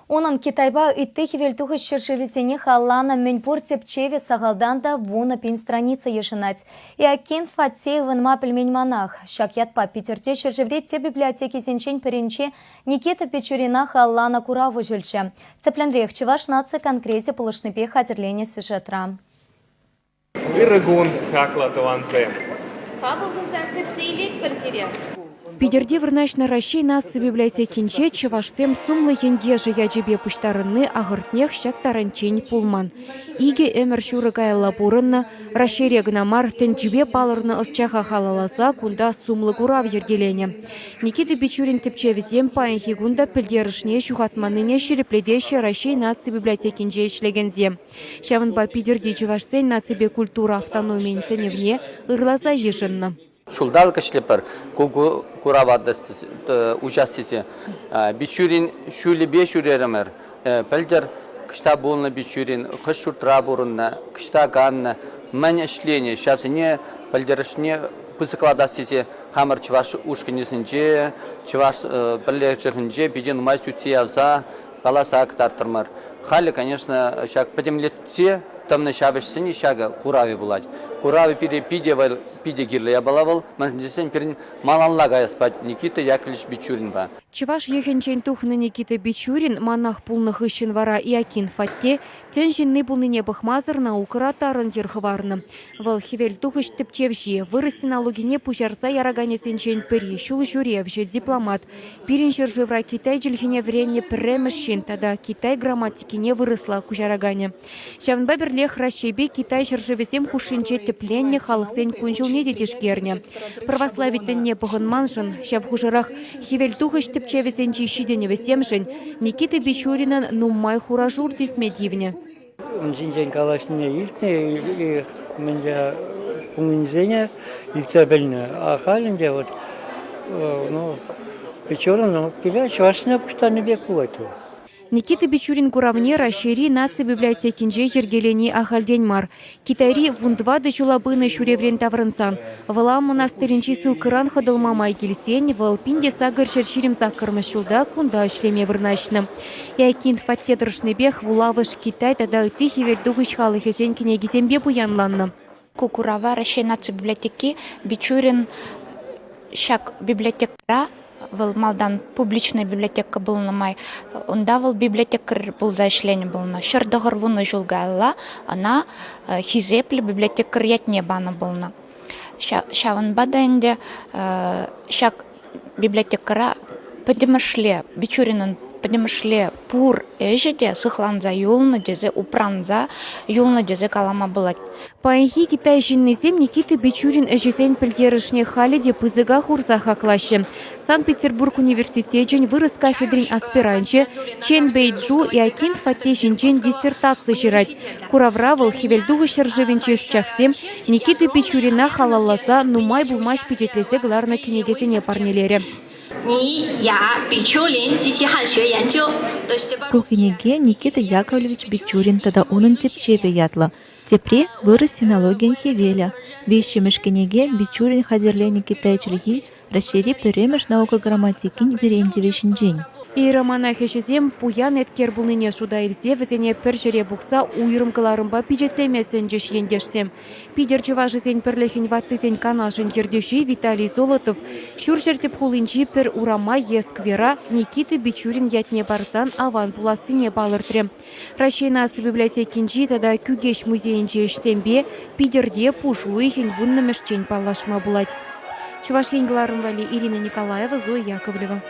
Унӑн Китайпа ытти хӗвелтухӑҫ ҫӗршывӗсене халалланӑ мӗнпур тӗпчевӗ сахалтан та 10 000 страница йышӑнать. Иакинф атте ывӑнма пӗлмен манах. Ҫак ятпа Питӗрте ҫӗршыври тӗп библиотекисенчен пӗринче Никита Печурина халалланӑ курав уҫӑлчӗ. Тӗплӗнрех Чӑваш наци конгресӗ пулӑшнипе хатӗрленӗ сюжетра. Ырӑ кун, хаклӑ тӑвансем! Павӑл туса кӗтсе илетпӗр сире. Питӗрте вырнаҫнӑ Раҫҫей наци библиотекинче чӑвашсем сумлӑ ентешӗ ячӗпе пуҫтарӑнни ахӑртнех ҫак таранччен пулман. Икӗ ӗмӗр ҫурӑ каялла пурӑннӑ, Раҫҫейре кӑна мар, тӗнчипе палӑрнӑ ӑсчаха халалласа кунта сумлӑ курав йӗркеленӗ. Никита Бичурин тӗпчевӗсем паянхи кун та пӗлтерӗшне ҫухатманнине ҫирӗплетеҫҫӗ Раҫҫей наци библиотекинче ӗҫлекенсем. Ҫавӑнпа Питӗрти чӑвашсен наципе культура автономийӗн сӗнӗвне ырласа йышӑннӑ. Ҫулталӑк ӗҫлӗпӗр ку курава уҫас тесе. Бичурин ҫулӗпе ҫӳрерӗмӗр. Пӗлтӗр кӑҫта пулнӑ Бичурин, хӑш ҫуртра пурӑннӑ, кӑҫта каннӑ, мӗн ӗҫленӗ, ҫавсене пӗлтерӗшне пысӑклатас тесе хамӑр чӑваш ушкӑнӗсенче, чӑваш пӗрлешӗвӗнче питӗ нумай сӳтсе явса каласа кӑтартрӑмӑр. Халӗ, конечно, ҫак пӗтӗмлетсе тӑнӑ ҫав ӗҫсене ҫакӑ куравӗ пулать. Куравӗ пире питӗ вӑл, питӗ кирлӗ япала вӑл, мӗншӗн тесен пирӗн малалла каяс пать Никита Яковлевич Бичуринпа. Чӑваш йӑхӗнчен тухнӑ Никита Бичурин манах пулнӑ хыҫҫӑн вара Иакинф атте тӗн ҫынни пулнине пӑхмасӑр наукӑра тарӑн йӗр хӑварнӑ. Вӑл хӗвел тухӑҫ тӗпчевҫи, вырӑс синологине пуҫарса яраканӗсенчен пӗри, ҫул ҫӳревҫӗ, дипломат. Пирӗн ҫӗршывра китай чӗлхине вӗреннӗ пӗрремӗш ҫын тата китай грамматикине вырӑсла куҫараканӗ. Ҫавӑнпа пӗрлех Раҫҫейпе Китай ҫӗршывӗсем хушшинче тӗпленнӗ халӑхсен кун-ҫулне те тишкернӗ. Православи тӗнне пӑхӑнманшӑн, ҫав хушӑрах хӗвелтухӑҫ тӗпчевӗсенчи ҫитӗнӗвӗсемшӗн Никита Бичуринӑн нумай хура-шур тӳсме тивнӗ. Ун ҫинчен калаҫнине илтнӗ, мӗнле пулнисене илтсе пӗлнӗ. А халь ӗнтӗ вот, ну, Печорин, ну, пире чӑвашсене пуҫтарнӑ пек пулать вӑл. Никита Бичурин куравне Раҫҫейри наци библиотекинче йӗркелени ахальтен мар. Китайри 14 ҫула пынӑ ҫӳреврен таврӑнсан, Вӑлам мӑнастирӗнчи ссылкӑран хӑтӑлма май килсен вӑл 1828 ҫулта кунта ӗҫлеме вырнаҫнӑ. Иакинф атте тӑрӑшнипех вулавӑш Китай тата ытти хӗвелтухӑҫ халӑхӗсен кӗнекисемпе пуянланнӑ. Ку курава Раҫҫей наци библиотеки Бичурин ҫак библиотекӑра вӑл малтан публичная библиотека пулнӑ май унта вӑл библиотекарь пулса ӗҫленӗ пулнӑ. 190 ҫул каялла ӑна хисеплӗ библиотекарь ятне панӑ пулнӑ. Ҫавӑнпа та ӗнтӗ ҫак библиотекӑра пӗтӗмӗшле Бичуринӑн пӗтӗмӗшле пур ӗҫӗ те сыхланса юлнӑ тесе, упранса юлнӑ тесе калама пулать. Паянхи Китай ҫыннисем Никита Бичурин ӗҫӗсен пӗлтерӗшне халӗ те пысӑка хурса хаклаҫҫӗ. Санкт-Петербург университечӗн вырӑс кафедрин аспиранчӗ Чен Бэйджу Иакинф атте ҫинчен диссертаци ҫырать. Куравра вӑл Хӗвелтухӑҫ ҫӗршывӗнчи ӑсчахсем Никита Бичурина халалласа нумай пулмасть пичетлесе кӑларнӑ кӗнекесене парнелерӗ. Ку кӗнеке Никита Яковлевич Бичурин тата унӑн тӗпчевӗ ятлӑ. Тепри вырӑс синологийӗн хӗвелӗ. Виҫҫӗмӗш кӗнеке Бичурин хатӗрленӗ китай чӗлхин Раҫҫейри пӗрремӗш наука грамматикин вӗрентӗвӗ ҫинчен. Иеромонах ӗҫӗсем пуян еткер пулнине шута илсе вӗсене пӗр ҫӗре пухса уйрӑм кӑларӑмпа пичетлеме сӗнчӗҫ ентешсем. Питӗр чӑвашӗсен пӗрлӗхӗн ваттисен канашӗн ертӳҫи Виталий Золотов Ҫурҫӗр тӗп хулинчи пӗр урама е сквера Никита Бичурин ятне парсан аван пулассине палӑртрӗ. Раҫҫей наци библиотекинчи тата Кӳкеҫ музейӗнчи ӗҫсемпе Питӗрте пуш уйӑхӗн вуннӑмӗшчен паллашма пулать. Чӑваш Ен кӑларӑм валли Ирина Николаева, Зоя Яковлева.